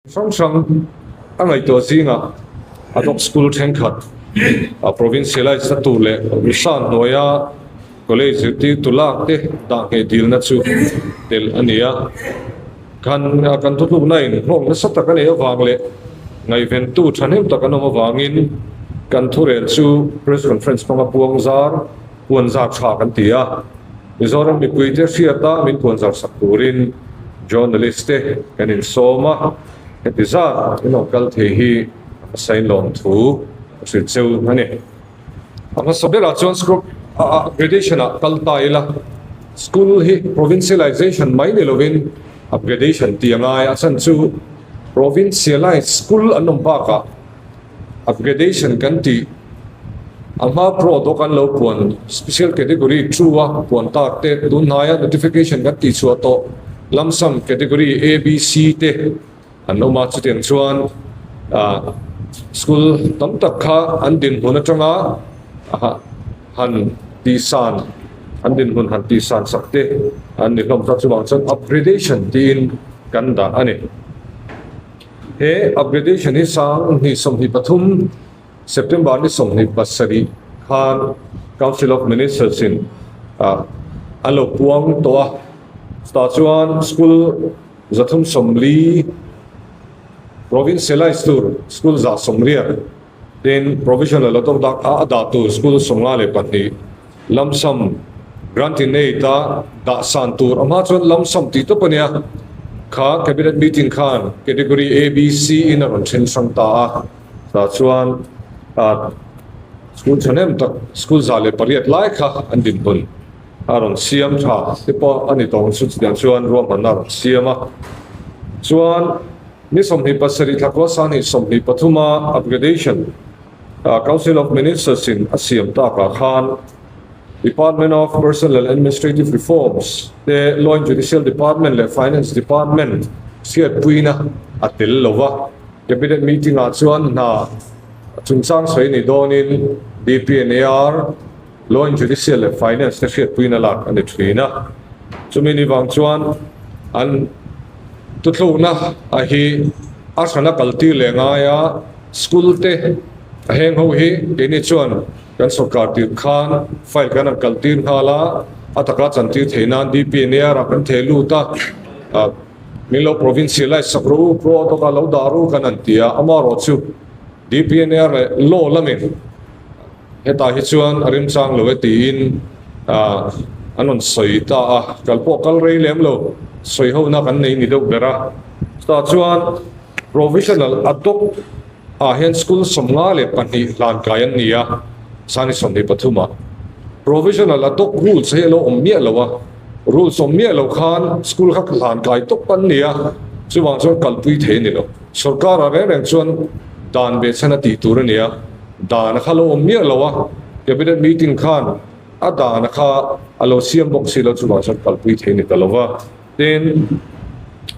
Hrang hrang a ngaihtuah zingah ad hoc school thenkhat a provincialize na tur leh Rusa hnuaia college zirtirtu lak te dah ngheh dilna chu tel a ni a. Kan kan thutlukna in hlawk nasa tak a neih avang leh ngaihventu thahnem tak an awm avangin kan thurel chu press conference hmanga puang zar puan zar tha kan ti a. Mizoram mipuite hriata min puan zar sak turin journalist te kan insawm a, heti zat in awm kal thei hi a sainlawm thu a hrilh cheu a ni. A hmasa berah chuan school upgradation ah kal ta ila, school hi provincialization mai ni lovin upgradation tih a ngai a, a chhan chu provincialized school an awm bakah upgradation kan tih a hma pro dawk an lo puan special category two a puan tak te tun hnaia notification kan tih chhuah tawh lump sum category A B C te An awm a, chutiang chuan ah school tam tak kha an dinhmun atanga han tihsan an dinhmun han tihsan sak te an ni hlawm ta chuvang chuan upgradation tiin kan dah a ni. He upgradation hi sang hnih 23 September ni 27 khan Council of Ministers in ah an lo puang tawh a, chutah chuan school 340 Provincialized tur school 180 tin Provisional a tawk dak a a dah tur school 52 lump sum grant in aid a dah san tur a hma chuan lump sum tih tawp a nia kha Cabinet meeting khan category A, B, C in a rawn then hrang ta a tah chuan ah school thahnem tak school 108 lai kha an dinhmun. A rawn siam tha te pawh a ni tawng chu chutiang chuan ruahmanna a rawn siam a. Chuan ni 27 thla kua san hi 23 a upgradation Council of Ministers in a siam takah khan Department of Personnel and Administrative Reforms te Law and Judicial Department leh Finance Department hriatpuina a tel lo va. Cabinet meeting ah chuan hna chungchang sawi ni dawnin DPNAR, Law and Judicial leh Finance te hriatpuina lak a ni thin a, chumi ni vang chuan an tuthlukna a hi a hrana kaltir leh ngai a, school te a heng ho hi keini chuan kan sawrkar tir khan file kan han kaltir nghal a, a taka chantir theih nan DPNAR ah kan theh lut a, min lo provincialize sak rawh u, pro tawkah lo dah rawh u kan han ti a, amaherawhchu DPNAR leh law lamin. Hetah hi chuan a remchang lo e tiin an rawn sawi ta a, kal pawh kal rei lem lo, sawi hona kan nei ni deuh ber a. Chutah chuan Provisional ad hoc ah hian school 52 hlan kai an ni a, sani 23 ah. Provisional ad hoc rules hi a lo awm miah lo a, rules awm miah lo khan school kha hlan kai tawp an ni a, chuvang chuan kalpui thei a ni lo. Sorkar ah reng reng chuan dan behchhan a tih tur a ni a. Dan a kha lo awm miah lo a, Cabinet meeting khan a dan a kha a lo siam bawk si lo chuvang chuan kalpui thei ni ta lo va. Tin,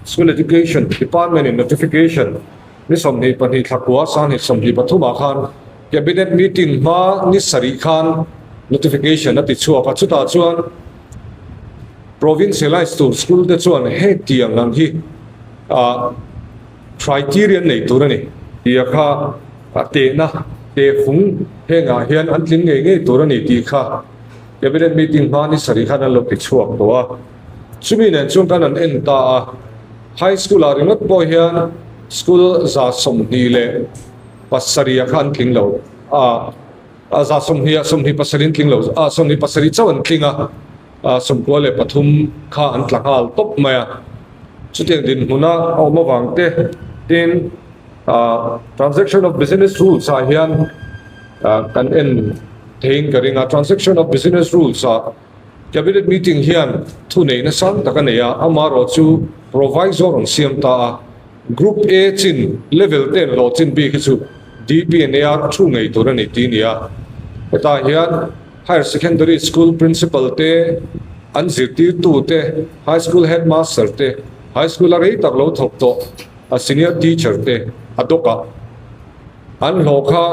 School Education Department in notification ni 22 thla kua sang 23 ah khan Cabinet meeting hma ni sarih khan notification a ti chhuak a, chutah chuan Provincialized tur school te chuan hetiang ang hi ah Criterion nei tur a ni tih a kha a tehna tehfung hengah hian an tling ngei ngei tur a ni tih kha Cabinet meeting hma ni sarih khan an lo ti chhuak tawh a. Chumi nen chuan kan han en ta a, High School ah ringawt pawh hian school 27 ah kha an tling lo a, 120 ah 27 an tling lo a, 27 chauh an tling a. 93 kha an tla nghal tawp mai a, chutiang dinhmuna a awm avang te tin transaction of business rules ah hian kan en theiin ka ring a, transaction of business rules ah cabinet meeting hian thu neihna sang tak a nei a, amaherawh chu proviso rawn siam ta a, group A chin level ten hlawh chin bik hi chu DPNAR a thu ngei tur a ni tih a ni a, hetah hian. Higher Secondary School Principal te, an zirtirtu te, High School Headmaster te, High School a rei tak lo thawk tawh a Senior Teacher te a dawk a. An hlawh kha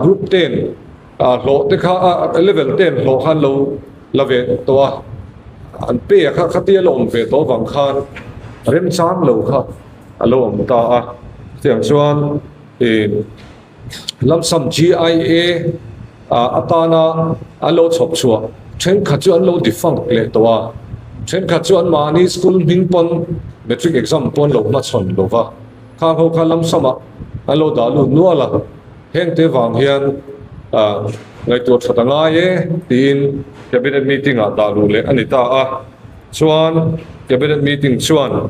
Group ten hlawh te kha Level ten hlawh kha an lo la ve tawh a, an pe a kha khatia la awm ve tawh avang khan remchang lo kha. a lo awm ta a. Chutiang chuan ih lump sum GIA atana an lo chhawp chhuah thenkhat chu an lo defunct leh tawh a, thenkhat chu anmahni school hming pawn matric exam pawh an lo hmachhawn lo va, khang ho kha lump sum ah an lo dah lut nual a, hengte vang hian ngaihtuah that a ngai e tiin cabinet meeting ah dah luh leh a ni ta a, chuan cabinet meeting chuan.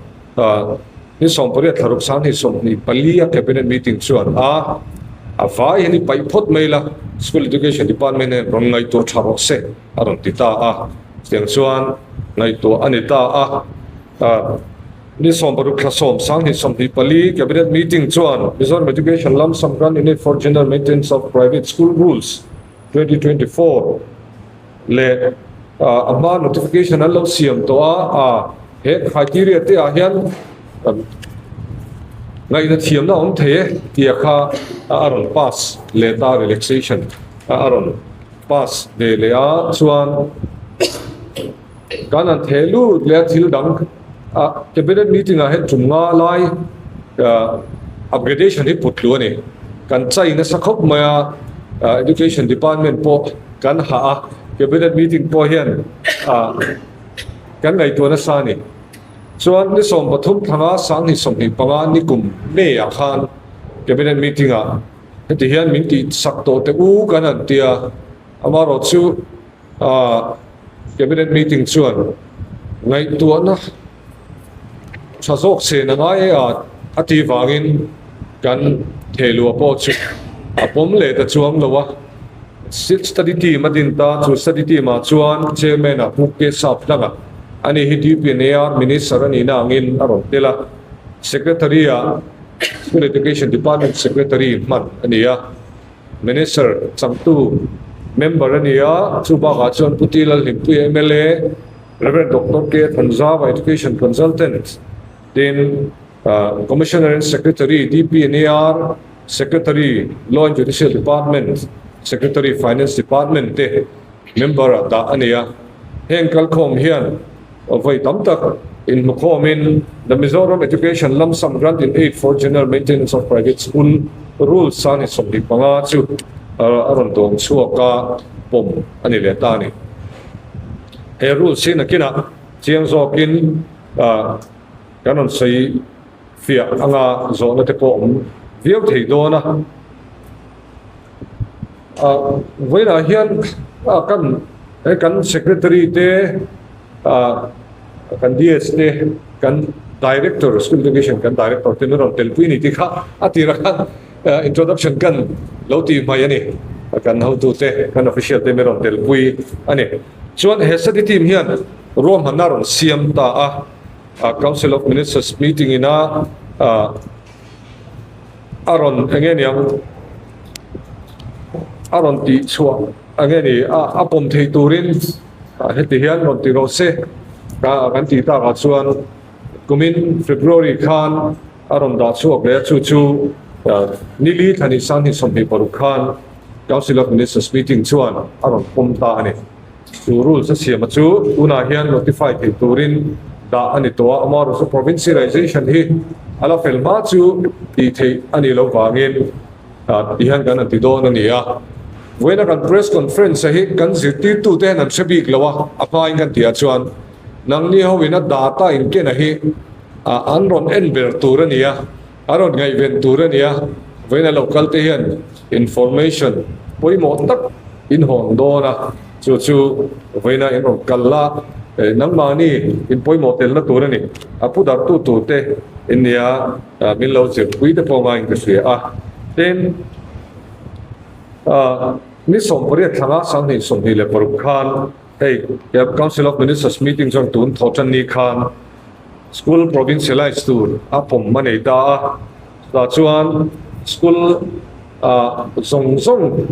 Ni 18 thlaruk 2024 a Cabinet meeting chuan a a vai hian i paih phawt mai la, School Education Department hian rawn ngaihtuah tha rawh se a rawn ti ta a, chutiang chuan ngaihtuah a ni ta a. Ni 16 thla 10 2024 Cabinet meeting chuan Mizoram Education Lump Sum Grant in Aid for General Maintenance of Private School Rules 2024 leh a hma notification an lo siam tawh a, a he criteria te ah hian ngaihna thiamna a awm thei e tih kha a rawn pass leh ta relaxation a rawn pass ve leh a chuan kan han theh lut leh a thil dang a cabinet meeting ah hian tum nga lai upgradation hi put tlu a ni kan chai nasa khawp mai a education department pawh Kan hah a, Cabinet meeting pawh hian kan ngaihtuah nasa a ni. Chuan ni 13 thlanga 2025 nikum May ah khan Cabinet meeting ah heti hian min tih sak tawh teh u kan han ti a, amaherawh chu Cabinet meeting chuan ngaihtuahna tha zawk chen a ngai a a tih vangin kan thehluah pawh chu a pawm leh ta chuang lo a. Study team a din ta, chu study team ah chuan chairman ah Pu Keshav Hlanga a ni hi DPNAR Minister a nihna angin a rawn tel a, Secretary ah School Education Department Secretary hman a ni a, Minister changtu member a ni a, chu bakah chuan Pu T Lalhlimpui mla, Rev Doctor K Thanzava Education Consultant tin Commissioner and Secretary DPNAR, Secretary Law and Judicial Department, Secretary Finance Department te member ah dah a ni a. Heng kalkhawm hian vawi tam tak inhmukhawmin The Mizoram Education Lump Sum Grant in Aid for General Maintenance of Private School Rules 2025 chu a rawn dawng chhuak a, pawm a ni leh ta a ni. He rules hi nakinah chiang zawkin kan rawn sawi fiah anga zawhna te pawh awm viau thei dawn a. Vawiinah hian kan he kan secretary te kan DS te kan director school education kan director te min rawn telpui a ni tih kha a tirah khan introduction kan lo tih hmai a ni. Kan hotute kan official te min rawn telpui a ni. Chuan he study team hian ruahmanna a rawn siam ta a. Council of Ministers meeting ina a rawn eng nge niang a rawn tih chhuah eng nge ni a pawm thei turin heti hian rawn ti rawh se kan tih takah chuan kumin February khan a rawn dah chhuak leh a chu chu nili thla ni 2026 khan Council of Ministers meeting chuan a rawn pawm ta a ni. Chu rules a siam a chu tunah hian notify thei turin dah a ni tawh a, amaherawhchu chu provincialization hi a la fel hma chu tih theih a nih loh vangin ti hian kan han ti dawn a ni a. Vawiina kan press conference a hi kan zirtirtute hian an hre bik lo a, a hmain kan tih ah chuan nangni ho in a data inken a hi an rawn en ber tur a ni a, a rawn ngaihven tur a ni a, vawiina lo kal te hian Information pawimawh tak in hawn dawn a, chu chu vawiina in rawn kal la, nangmahni in pawimawh telna tur a ni. A pu dartu tur te in nia min lo zirpui te pawh ngaiin ka hria a. Tin, ni 18 thlanga 2026 khan hei Council of Ministers meeting chuan tun thawh tan ni khan School provincialize tur a pawm a nei ta a. Chutah chuan school ah zawng zawng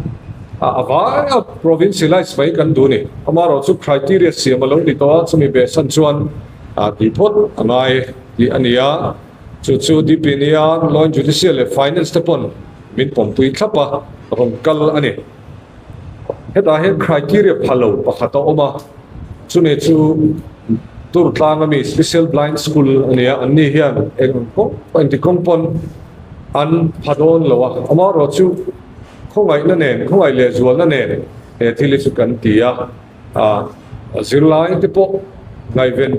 a vai a provincialize mai kan duh a ni. Amaherawh chu criteria siam a lo ni tawh a, chumi behsan chuan tih phawt a ngai tih a ni a. Chu chu DPNA, Law and Judicial leh Finance te pawn min pawmpui thlap a, rawn kal a ni. Hetah hian criteria pha lo pakhat a awm a, chumi chu. Turtlang ami Special Blind School a nia, an ni hian eng ang kawng pawh engti kawng pawn an pha dawn lo a, amaherawh chu khawngaihna nen, khawngaih leh zualna nen he thil hi chu kan ti a, ah zirlai te pawh ngaihven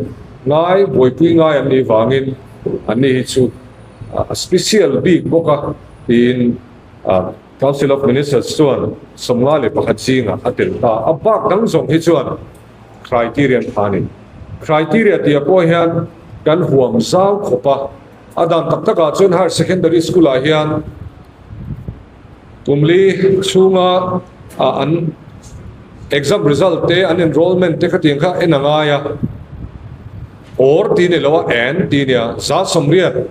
ngai, buaipui ngai an nih vangin an ni hi chu a special bik bawk a tiin ah. Council of Ministers chuan 51 zingah a tel ta. A bak dang zawng hi chuan criteria an pha a ni. Criteria tihah pawh hian kan huam zau khawp a. A dan tak takah chuan Higher Secondary School-ah hian kum li chhunga an exam result te, an enrollment te khatiang kha en a ngai a. Or tih ni lo a, and tih nia, 80%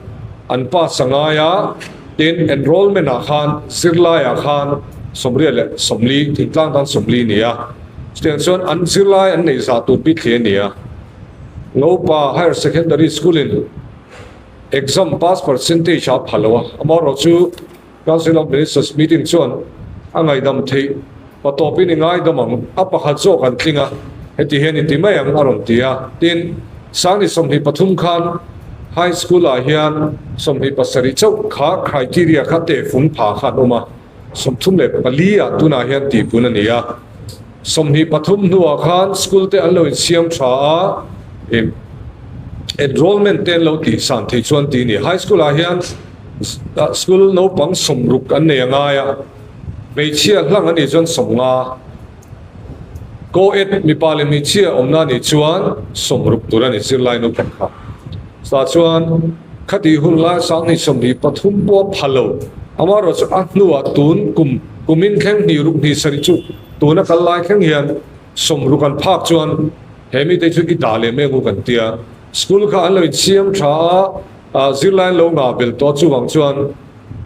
an pass a ngai a, tin enrollment ah khan zirlai ah khan 140, thingtlang tan 40 ni a, chutiang chuan an zirlai an neih zah tur bik hle a ni a. Ngopa Higher Secondary School in exam pass percentage a pha lo a, amaherawh chu Council of Ministers meeting chuan a ngaihdam theih patawpin i ngaidam ang, a pakhat zawk an tling a, heti hian i ti mai ang a rawn ti a. Tin, Sangni 23 khan High School ah hian 27 chauh kha criteria kha tehfung pha kha an awm a, 34 ah tunah hian tihpun a ni a. 23 hnuah khan school te an lo insiam tha a, enrollment te an lo tihsan theih chuan ti a ni. High School ah hian School naupang 60 an nei a ngai a, hmeichhia hlang a nih chuan 50. Co-ed mipa leh hmeichhia awmna a nih chuan 60 tur a ni zirlai naupang kha. Chutah chuan khatih hun lai 2023 pawh a pha lo. Amaherawhchu a hnuah tun kum kumin thleng hnih ruk hnih sarih chu tuna kal lai thleng hian 60 an phak chuan he mite chu i dah leh mek u kan tia. School kha an lo insiam tha a. A zirlai lo ngah belh tawh chuvang chuan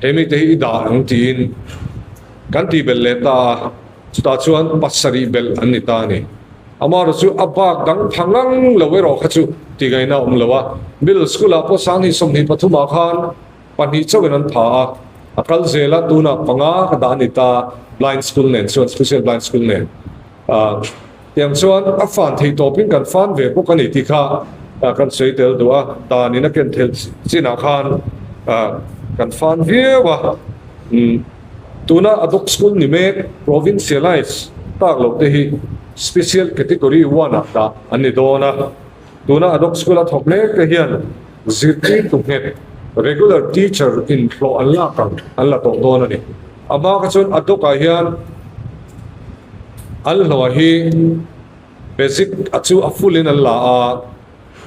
he mite hi i dah ang tiin kan tih belh leh ta a, chutah chuan pasarih belh an ni ta a ni. Amaherawh chu a bak dang pha ngang lo erawh kha chu tihngaihna a awm lo a, middle school ah pawh 2023 ah khan pahnih chauhin an pha a, a kal zel a, tunah panga ka dah a ni ta blind school nen chuan special blind school nen. Tiang chuan a fan thei tawpin kan fan ve bawk a ni tih kha kan sawi tel duh a, danin a ken thel chinah khan kan fan viau a. Tuna ad hoc school ni mek provincialize tak loh te hi special category one ah dah an ni dawn a. Tuna ad hoc school a thawk mek te hian zirtirtu nghet regular teacher inhlawh an lak ang an la tawh dawn a ni. A hma kha chuan ad hoc ah hian An hlawh hi basic a chu a full in an la a,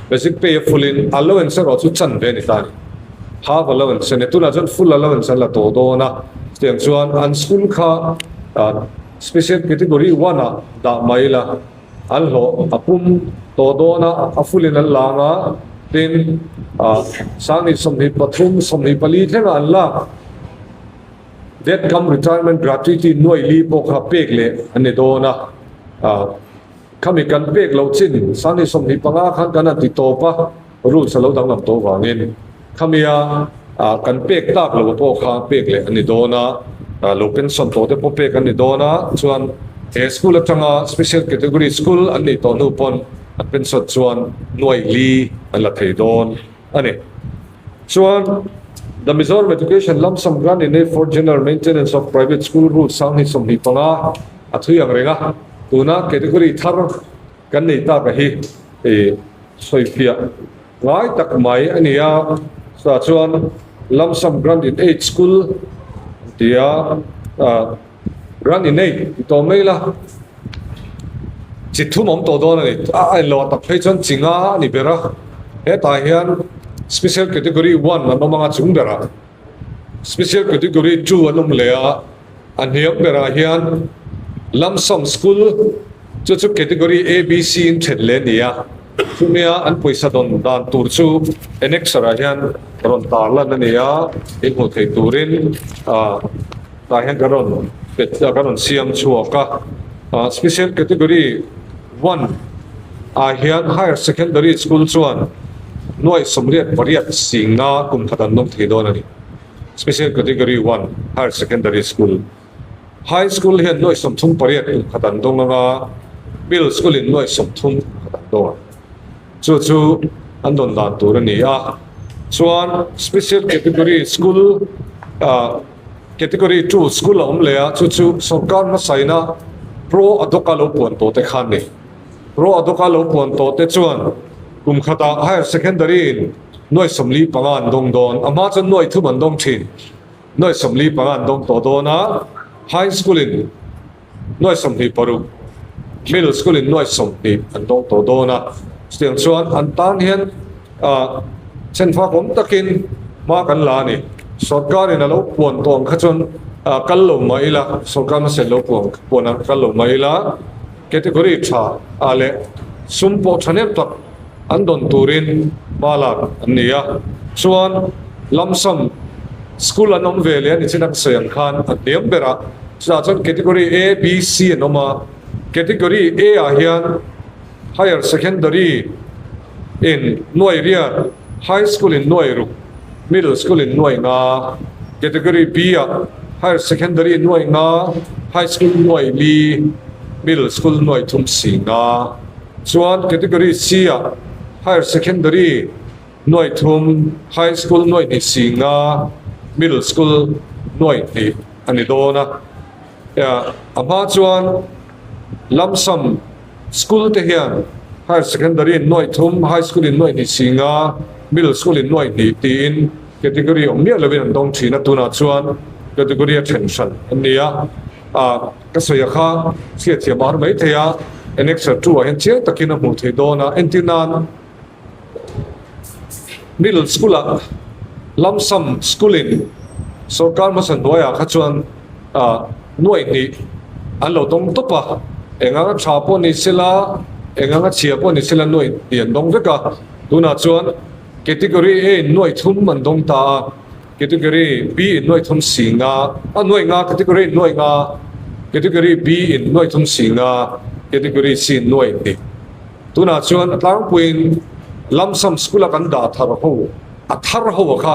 basic pay a full in allowance erawh chu chan ve a ni ta a ni. Half allowance a ni. Tunah chuan full allowance an la tawh dawn a, chutiang chuan an school kha special category one ah dah mai ila an hlawh a pum tawh dawn a, a full in an la ang a, tin 2023, 24 thlengah an lak. Death cum retirement gratuity nuai li pawh kha pek leh an ni dawn a, khami kan pek loh chin 2025 khan kan han ti tawp a, rules a lo danglam tawh vangin khamia kan pek tak lo pawh kha pek leh an ni dawn a, lo pension tawh te pawh pek an ni dawn a, chuan he school atanga special category school an nih tawh hnu pawn an pension chuan nuai li an la thei dawn a ni. Chuan The Mizoram Education Lump Sum Grant in Aid for General Maintenance of Private School Rules 2025 a thui ang reng a, tuna category thar kan nei tak a hi sawifiah ngai tak mai a ni a, chutah chuan Lump Sum Grant in Aid School an ti a, Grant in Aid ti tawh mai la, chi thum awm tawh dawn a ni. A enloh tak phei chuan chi nga a ni ber a, hetah hian Special Category one an awm anga chung berah Special Category two an awm leh a, a hniam berah hian Lump Sum School chu chu Category A, B, C in then leh a ni a, chumia an pawisa dawn dan tur chu Annexure ah hian rawn tarlan a ni a, inhmuh theih turin ah. Tah hian kan rawn pet kan rawn siam chhuak a, Special Category one ah hian Higher Secondary School chuan nuai 88 singna kum khat an awm thei dawn a ni. Special Category one Higher Secondary School High School hian nuai 38 kum khat an dawng anga, Middle School in nuai 30 kum khat an dawng ang. Chu chu an dawn dan tur a ni a. Chuan special category school ah category 2 school a awm leh a, chu chu sorkar hmasaina pro ad hoc a lo puan tawh te kha a ni. Pro ad hoc a lo puan tawh te chuan kum khatah higher secondary in nuai 45 an dawng dawn, a hma chuan nuai thum an dawng thin. Nuai 45 an dawng tawh dawn a, high school in nuai 26, middle school in nuai 20 an dawng tawh dawn a. Chutiang chuan an tan hian ah chenfak awm takin hma kan la a ni. Sorkar in a lo puan tawh ang kha chuan ah kal lo mah ila, sorkar hmasa in lo puan puan ang kha kal lo mah ila, category tha ah leh sum pawh thahnem tak an dawn turin hma lak an ni a. Chuan lump sum school an awm ve leh a ni chin a ka sawi ang khan a hniam ber a, chutah chuan category A, B, C an awm a, category A ah hian higher secondary in nuai riat, high school in nuai ruk, middle school in nuai nga, category B ah higher secondary nuai nga, high school nuai li, middle school nuai thum si nga. Chuan category C ah higher secondary nuai thum, high school nuai hnih si nga, middle school nuai hnih a ni dawn a. A hma chuan lump sum school te hian higher secondary in nuai thum, high school in nuai hnih si nga, middle school in nuai hnih tiin category awm miah lovin an dawng thin a. Tunah chuan category a then hran an ni a. Ah, ka sawi a kha chhiat thiam a har mai thei a, Annexure 2 ah hian chiang takin a hmuh theih dawn a, entir nan Middle School ah Lump Sum School in sorkar hmasa hnuaiah kha chuan ah nuaih hnih an lo dawng tawp a, eng anga tha pawh ni sela, eng anga chhia pawh ni sela nuaih hnih an dawng vek a, tunah chuan Category A in nuaih thum an dawng ta a. Category B in nuai thum si nga, a nuai nga category in nuai nga, Category B in nuai thum si nga, Category C in nuai hnih. Tunah chuan a tlangpuiin lump sum school a kan dah thar ho, a thar ho a kha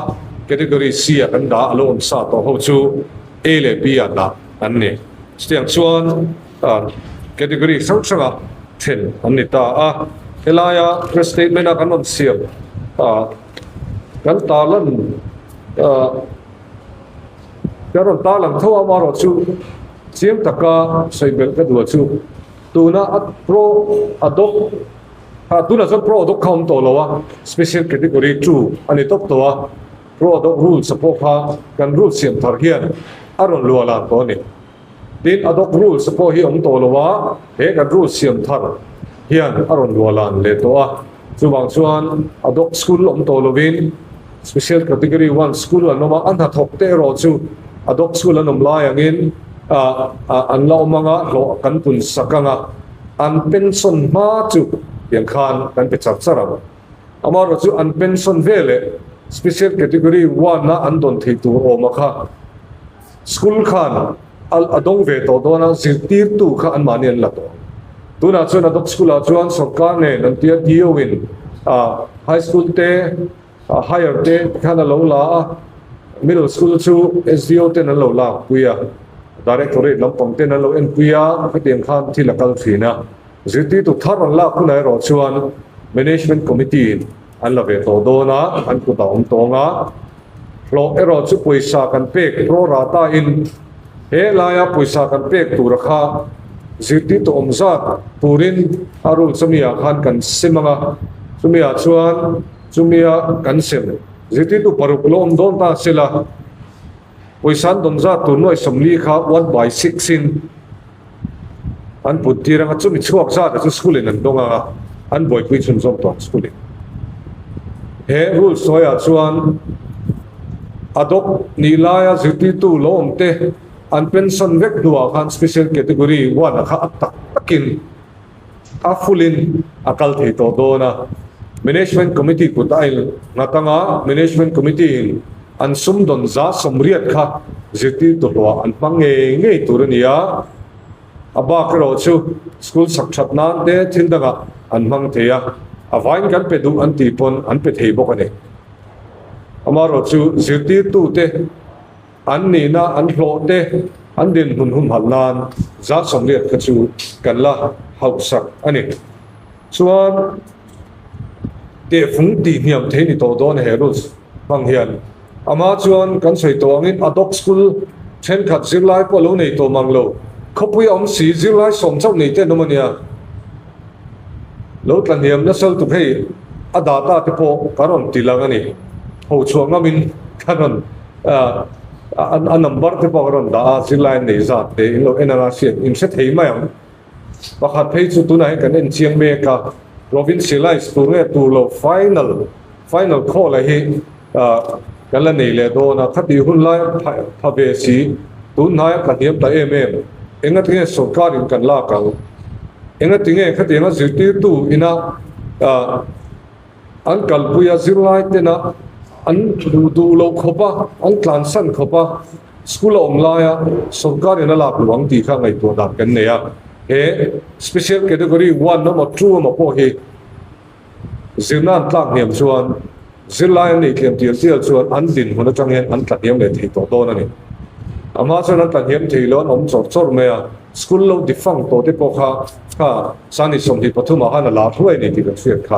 Category C a kan dah a lo awm sa tawh ho chu A leh B ah dah an ni. Chutiang chuan category hrang hranga then an ni ta a. Helaia press statement a kan rawn siam Kan tarlan kan rawn tarlang tho a, amaherawh chu chiang taka sawi belh ka duh a chu tuna a pro ad hoc ah tunah chuan pro ad hoc kha a awm tawh lo a, special category 2 a ni tawp tawh a, pro ad hoc rules a pawh kha kan rule siam thar hian a rawn luah lan tawh a ni. Tin, ad hoc rules pawh hi a awm tawh lo a, he kan rule siam thar hian a rawn luah lan leh tawh a. Chuvang chuan ad hoc school awm tawh lovin special category one school an awm a, a hnathawk te erawh chu ad hoc school an awm lai angin an la awm anga hlawh kan pun sak anga an pension hma chu tiang khan kan pe char char ang. Amaherawh chu an pension veleh special category one a an dawn thei tur awm a kha. School khan a dawng ve tawh dawn a, zirtirtu kha anmahni an la tawh ang. Tunah chuan ad hoc school ah chuan sorkar nen an tia DO in high school te, higher te khan a lo la a, middle school chu SDO ten an lo lak pui a, directorate lampang ten an lo enpui a, khatiang khan thil a kal thin a. Zirtirtu thar an lak hunah erawh chuan management committee in an la ve tawh dawn a, an kut a awm tawng a. Hlawh erawh chu pawisa kan pek pro rata in he laia pawisa kan pek tura kha zirtirtu awm zat turin a rule chumi ah khan kan sem anga, chumi ah chuan chumia kan sem zirtirtu paruk lo awm dawn ta sela pawisa an dawn zat tur nuai 40 kha one by six in an put tir anga chumi chhuak zat ah chu school in an dawng anga an buaipui chhunzawm tawh ang school in. He rule sawi ah chuan ad hoc nih laia zirtirtu lo awm te an pension vek hnuah khan special category one ah kha a tak takin a full in a kal thei tawh dawn a. Management committee kut a in nghat anga management committee in an sumdawn 80% kha zirtirtu hlawh an hmang ngei ngei tur a ni a, a bak erawh chu school sak that nan te thil dangah an hmang thei a, a vain kan pe duh an tih pawn an pe thei bawk a ni. Amaherawh chu zirtirtu te an nihna an hlawh te an dinhmun humhalh nan 80% kha chu kan la hauhsak a ni. Chuan. Tehfung tih hniam thei ni tawh dawn he rules hmang hian. Amah chuan kan sawi tawh angin ad hoc school thenkhat zirlai pawh lo nei tawh mang lo. Khawpui a awm si, zirlai sawm chauh nei te an awm a nia. Lo tla hniam nasa lutuk hei a data te pawh kan rawn ti lang a ni. Ho chhuah ngamin kan rawn a number te pawh kan rawn dah a, zirlai an nei zat te in lo en anga hriat in hre thei mai ang. Pakhat phei chu tunah hian kan en chiang mek a, provincialize tur nge tur lo final final call a hi kan la nei leh dawn a, khatih hun lai pha ve si tun hnai a hniam ta em em, engati nge sorkar in kan lak ang, engati nge khatianga zirtirtu ina an kalpui a zirlai tena an duh duh loh khawp a, an tlansan khawp a. School a awm laia sorkar in a lak luang tih kha ngaihtuah dan kan nei a, he special category one emaw two emaw pawh hi zirna an tlak hniam chuan zirlai an nei tliam tial tial chuan an dinhmun atang hian an tla hniam leh thei tawh dawn a ni. A hma chuan an tla hniam thei lo an awm chawrh chawrh mai a, school lo defunct tawh te pawh kha kha Sani 23 ah khan a lar hluai a ni tih kan hriat kha.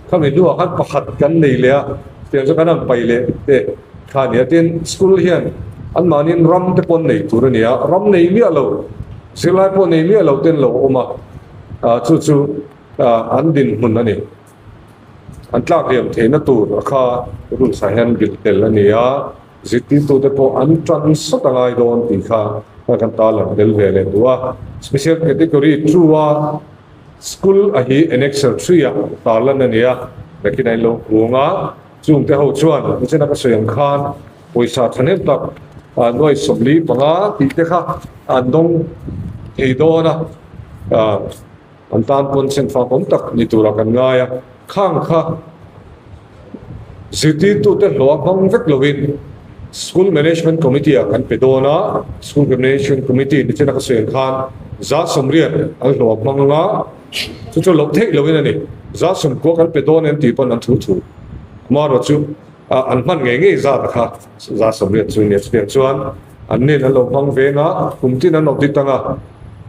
Khami hnuah khan pakhat kan nei leh a, tiang chu kan han pai leh te. Kha nia tin school hian an mahniin ram te pawh nei tur a ni a, ram nei miah lo, zirlai pawh nei miah lo ten lo awm a, chu chu an dinhmun a ni. An tlak liam theihna tur a kha rules ah hian bilh tel a ni a, zirtirtu te pawh an tan sawt a ngai dawn tih kha kan tarlan tel ve leh duh a. Special category 2 a school a hi annexure 3 ah tarlan a ni a, nakin a inlo hung a. Chungte ho chuan nichina ka sawi ang khan pawisa thahnem tak nuai 45 tih te kha an dawng thei dawn a, an tan pawn senfak awm tak ni turah kan ngai a, khang kha zirtirtute hlawh a hmang vek lovin School Management Committee ah kan pe dawn a, School Management Committee nichina ka sawi ang khan 80% an hlawh a hmang anga, Chu chu loh theih loin a ni. 90 kan pe dawn em tih pawn an thu thu. Amaherawh chu an hman ngei ngei zat a kha 80 chu nia chutiang chuan an nen an lo hmang veng a, kum tin an audit anga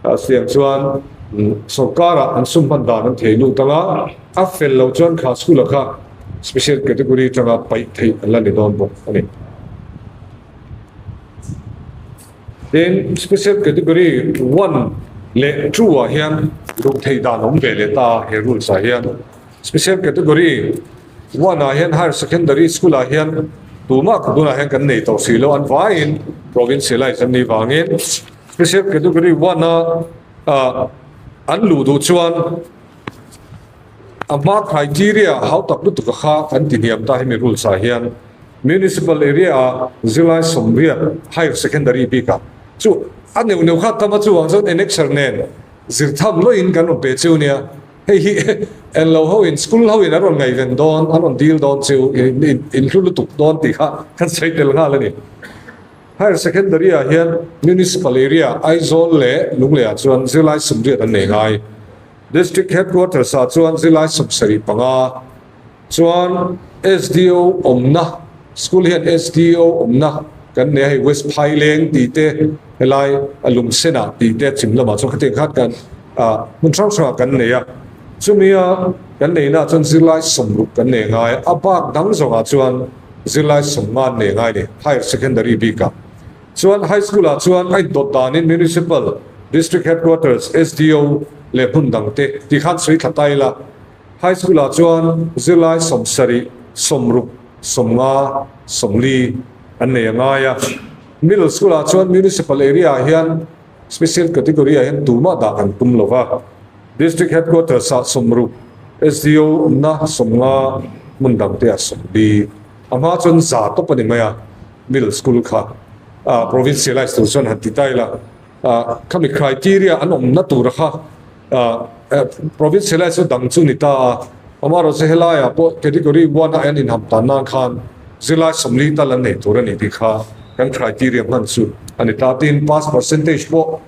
chutiang chuan sorkarah an sum hman dan an thei lut anga a fel lo chuan kha school a kha special category atanga paih theih an la ni dawn bawk a ni. Tin, Special Category one leh two ah hian duh theih dan awm ve leh ta a, he rules ah hian. Special Category one ah hian Higher Secondary School ah hian tumah ka tunah hian kan nei tawh si lo, an vaiin provincialize an nih vangin Special Category one a an luh duh chuan a hma criteria hau tak lutuk a kha kan ti hniam ta hemi rules ah hian. Municipal area ah zirlai 80 higher secondary bik ah chu a neuh neuh kha tam a chuvang chuan annexure nen zir tham loin kan rawn pe cheu nia hei hi en lo ho in school ho in an rawn ngaihven dawn an rawn dil dawn cheu in hlu lutuk dawn tih kha kan sawi tel nghal a ni. Higher secondary ah hian municipal area Aizawl leh Lunglei ah chuan zirlai 80 an nei ngai. District headquarters ah chuan zirlai 75. Chuan SDO awmna, school hian SDO awmna kan nei a hei West Phaileng tih te helai a Lungsenah tih te chhim lamah chuan khatiang khan kan ah hmun hrang hrangah kan nei a. Chumia kan neihnaah chuan zirlai 60 kan nei ngai a, a bak dang zawngah chuan zirlai 50 an nei ngai a ni Higher Secondary bikah. Chuan High School ah chuan a indawt danin Municipal, District Headquarters, SDO leh hmun dangte tih khan sawi thla ta ila. High School ah chuan zirlai 70, 60, 50, 40 an nei a ngai a. Middle School ah chuan Municipal area ah hian Special Category ah hian tumah dah kan tum lo va. District Headquarters ah 60, SDO awmna 50, hmun dang te ah 40. A hma chuan 100 tawp a ni mai a Middle School kha Provincialize tur chuan han ti ta ila. Khami criteria an awmna tura kha provincialize chu dang chu ni ta a, amaherawhchu helaiah pawh category one a an inham tan nan khan zirlai 40 tal an nei tur a ni tih kha kan criteria hman chu a ni ta. Tin, pass percentage pawh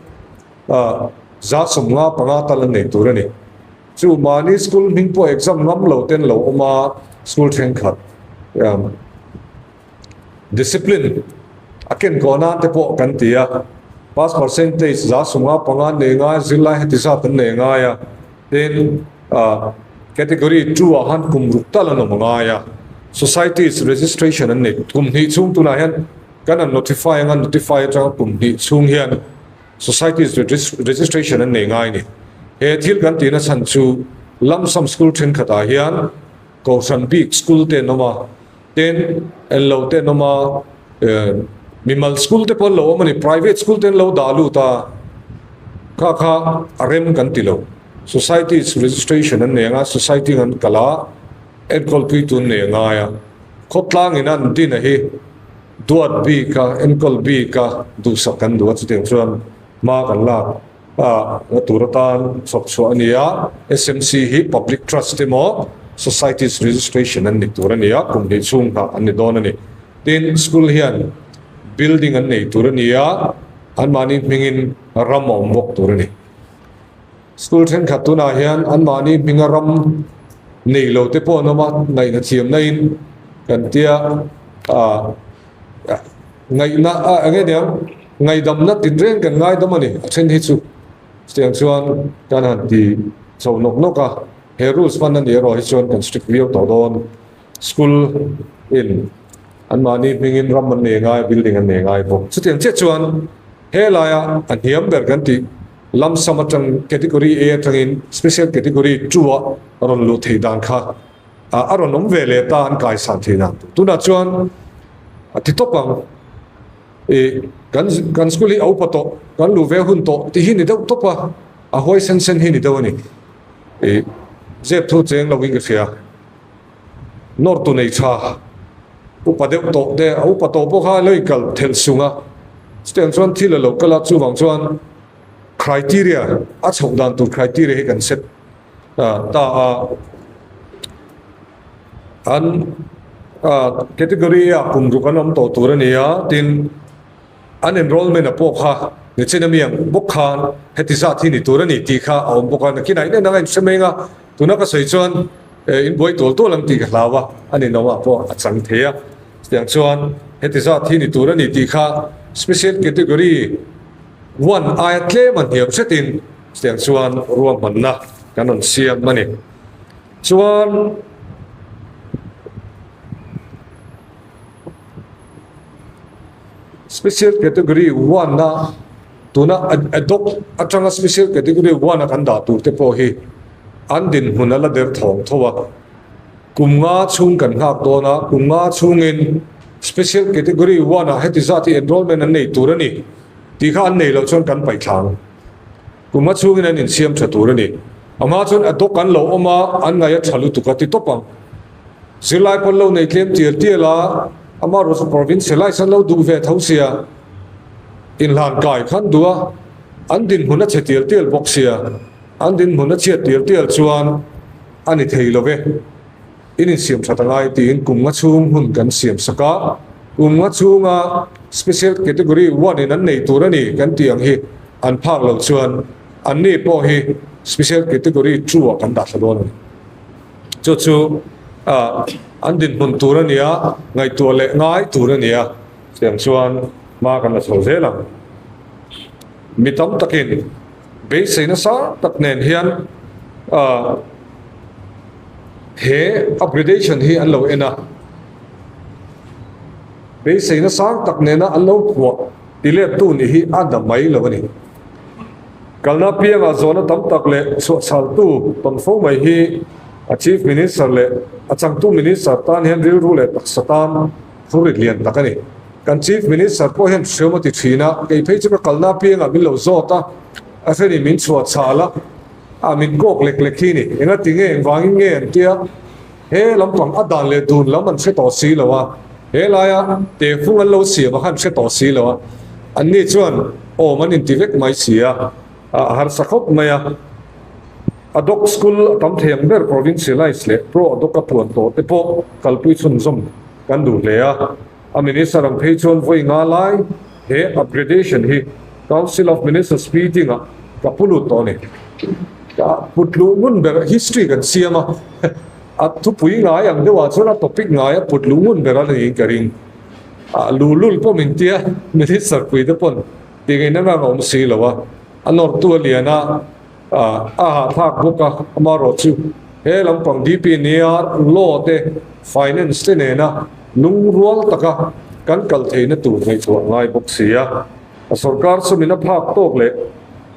55% tal an nei tur a ni. Chu mahni school hming pawh exam ngam lo ten lo awm a, school thenkhat Discipline a ken kawh nan te pawh kan ti a, pass percentage 55% nei ngai, zirlai heti zat an nei ngai a, tin ah Category 2 ah han kum ruk tal an awm a ngai a, Societies registration an nei. Kum hnih chhung tunah hian kan an notify anga notify atanga kum hnih chhung hian Societies registration an nei ngai a ni. He thil kan tihna chhan chu lump sum school thenkhatah hian Kohhran bik school te an awm a, tin en lo te an awm a, mimal school te pawh an lo awm a ni, private school te an lo dah lut a, kha kha a rem kan ti lo. Societies registration an nei ang a, society an kal a, enkawl pui tun nei a ngai a, khawtlang in an din a hi duat bik a, enkawl bik a, duhsak kan duh a, chutiang chuan hma kan lak a nga tur atan chhawp chhuah a ni a, SMC hi Public Trust emaw Societies Registration an ni tur a ni a, kum hnih chhung nghah an ni dawn a ni. Tin, school hian building an nei tur a ni a, anmahni hmingin ram a awm bawk tur a ni. School thenkhat tunah hian anmahni hminga ram nei lo te pawh an awm a, ngaihna thiamna in kan tia ah Ngaihna a eng nge niang? Ngaihdamna tinreng kan ngaidam a ni. A then hi chu chutiang chuan kan han ti chho nawk nawk a, he rules hman a nih erawh hi chuan kan strict viau tawh dawn. School in anmahni hmingin ram an nei ngai, building an nei ngai bawk. Chutiang chiah chuan he laia a hniam ber kan tih lump sum atang category A atangin special category 2 a rawn luh theih dan kha a rawn awm ve leh ta an kaisan thei dan tur. Tunah chuan a ti tawp ang, i kan kan school hi a upa tawh, kan luh ve hun tawh tih hi ni deuh tawp a, a huai sen sen hi ni deuh a ni. I zep thu cheng lo in ka hria, nawr tu nei tha upa deuh tawh te, a upa tawh pawh kha a lo inkal thelh sung a, chutiang chuan thil a lo kal a, chuvang chuan criteria a chhoh dan tur criteria hi kan set. Ta a an category a kum ruk an awm tawh tur a ni a, tin an enrollment a pawh kha nichin ami ang bawk khan heti zat hi ni tur a ni tih kha a awm bawk a, nakinah in en anga in hre mai anga tuna ka sawi chuan in buai tual tual ang tih ka hlau a, a ni nawmah pawh a chang thei a, chutiang chuan heti zat hi ni tur a ni tih kha special category one aia tlem a hniam hretin Chutiang chuan ruahmanna kan rawn siam a ni. Chuan Special Category one a tuna adopt atanga Special Category one a kan dah tur te pawh hi an dinhmun a la der thawng tho a. Kum nga chhung kan nghak dawn a, kum nga chhungin Special Category one ah heti zat hi enrollment an nei tur a ni tih kha an nei loh chuan kan paih thlang. Kum a chhungin an insiam tha tur a ni. Amah chuan a dawk an lo awm a, an ngaih a tha lutuk a ti tawp ang. Zirlai pawn lo nei tlem tial tial a, amah erawh chu provincialize an lo duh ve tho sia, inhlan kai kha an duh a, an dinhmun a chhe tial tial bawk sia, an dinhmun a chhiat tial tial chuan a ni thei lo ve. In insiam that a ngai tiin kum nga chhung hun kan siam sak a, kum nga chhunga Special Category one in an nei tur a ni kan tih ang hi an phak loh chuan anni pawh hi Special Category two ah kan dah thla dawn a ni. Chu chu an dinhmun tur a ni a, ngaihtuah leh ngai tur a ni a, chutiang chuan hma kan la chho zel ang. Mi tam takin beisei nasa tak nen hian He upgradation hi an lo en a, beiseina sang tak nena an lo phuah tilettu nih hi a na mai lo a ni. Kalna piangah zawhna tam tak leh chhuahchhaltu tawn fo mai hi a Chief Minister leh a changtu Minister tan hian rilru leh taksa tan phurrit lian tak a ni. Kan Chief Minister pawh hian hriam a ti thin a, kei phei chu ka kalna piangah min lo zawt a, a hrenin min chhuahchhal a, A min kawk lek lek hi ni. Enga ti nge engvangin nge an tia he lampang a dan leh dun lam an hre tawh si lo a, he laia tehfung an lo siam a khan hre tawh si lo a, anni chuan awm an inti vek mai si a, a harsa khawp mai a. Adhoc school a tam thei ang ber provincialize leh pro adhoc a puan tawh te pawh kalpui chhunzawm kan duh hle a. A minister ang phei chuan vawi nga lai he upgradation hi Council of Ministers meeting ah ka pu lut tawh a ni. Ka put luh ngun ber history kan siam a, a thupui ngai ang deuh ah chuan a topic ngai a put luh ngun ber a niin ka ring. A luhlul pawh min tia minister pui te pawn ti ngei na ngang a awm si lo a, a nawrtu a lian a, a hahthlak bawk a, amaherawhchu. He lampang DPNR law te, finance te nena lungrual taka kan kal theihna tur ngaihtuah ngai bawk si a. A sorkar sumin a phak tawk leh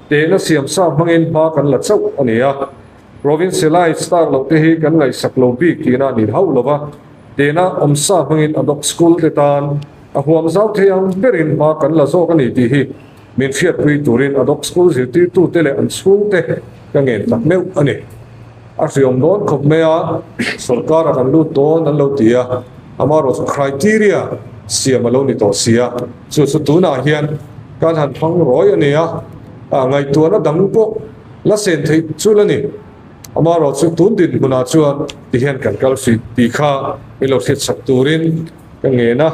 tehna siamsa hmangin hma kan la chauh a ni a. Provincialize tak loh te hi kan ngaihsak lo bik tihna a ni hauh lo va, tehna awmsa hmangin ad hoc school te tan a huam zau thei ang berin hma kan la zawk a ni tih hi min hriatpui turin ad hoc school zirtirtute leh an chhungte ka ngen tak meuh a ni. A hriawm dawn khawp mai a, sorkar a kan lut dawn an lo ti a, amaherawhchu criteria siam a lo ni tawh si a, chu chu tunah hian kan han hmang rawi a ni a, ngaihtuahna dang pawh la sen theih chu la ni. Amaherawhchu tun dinhmunah chuan tihian kan kal hrih tih kha min lo hriatsak turin ka ngen a.